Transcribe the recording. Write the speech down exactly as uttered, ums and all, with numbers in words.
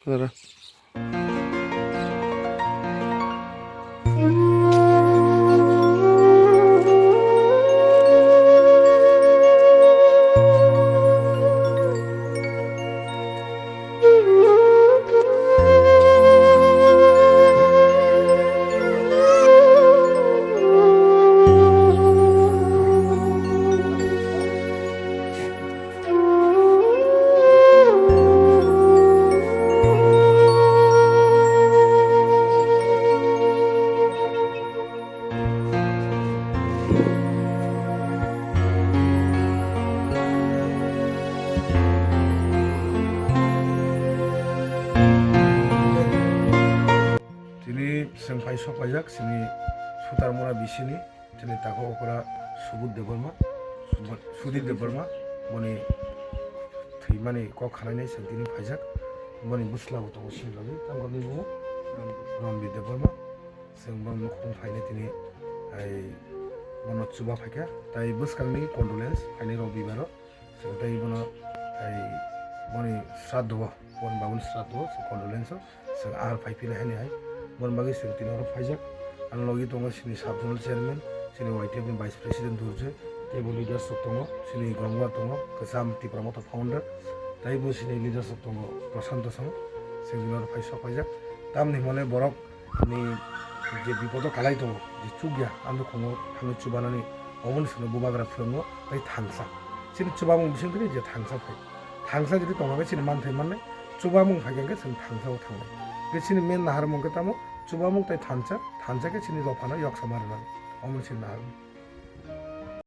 Rara. Tini chwng phai sok paijak chini Sutarmura bisini, chini takhuk okra Subudh Debbarma, Subudh, Sudhir Debbarma, boni thwimani kok khanainai chwng tini phaijak, boni bwsla bo tongo chini logi, tamo ni bumo Ranbir Debbarma, chwng bono nukhung phainai tini, ai, bono chuba phaikha, tai bwskangni condolence phainai rok bibaro. Chwng tei bono, ai, boni sraddho o, boni babuni sraddho o, chwng condolence o, chwng ahar phai phila hini hai. Boni bagwi chwng tini oro phaijak. Ani logi tongo chini sub zonal chairman, chini Y T F ni vice president Durjoy, tei bo leaders rok tongo, chini Gongwa tongo, Kwcham Tipra Motha founder, tei bo chini leaders rok tongo, Prashanto song, chwng tini oro phai sok phaijak. Tamni hwnmale borok ni je bipodo kalai tongo, je chukya, ang nukhungo thangwi chubanani, oboni sino bubagra phwrwngo tei thangsa. Chini chubamung bising tini je thangsa phai. Thangsa jodi tongma bai chini manthai mannai, chubamung phai khe chwng thangsa o thangnai. Tei chini main naharmung khe tamo chubamung tei thansa, thansa khe chini dophano yoksa ma rwnani. Oboni chini naharmung.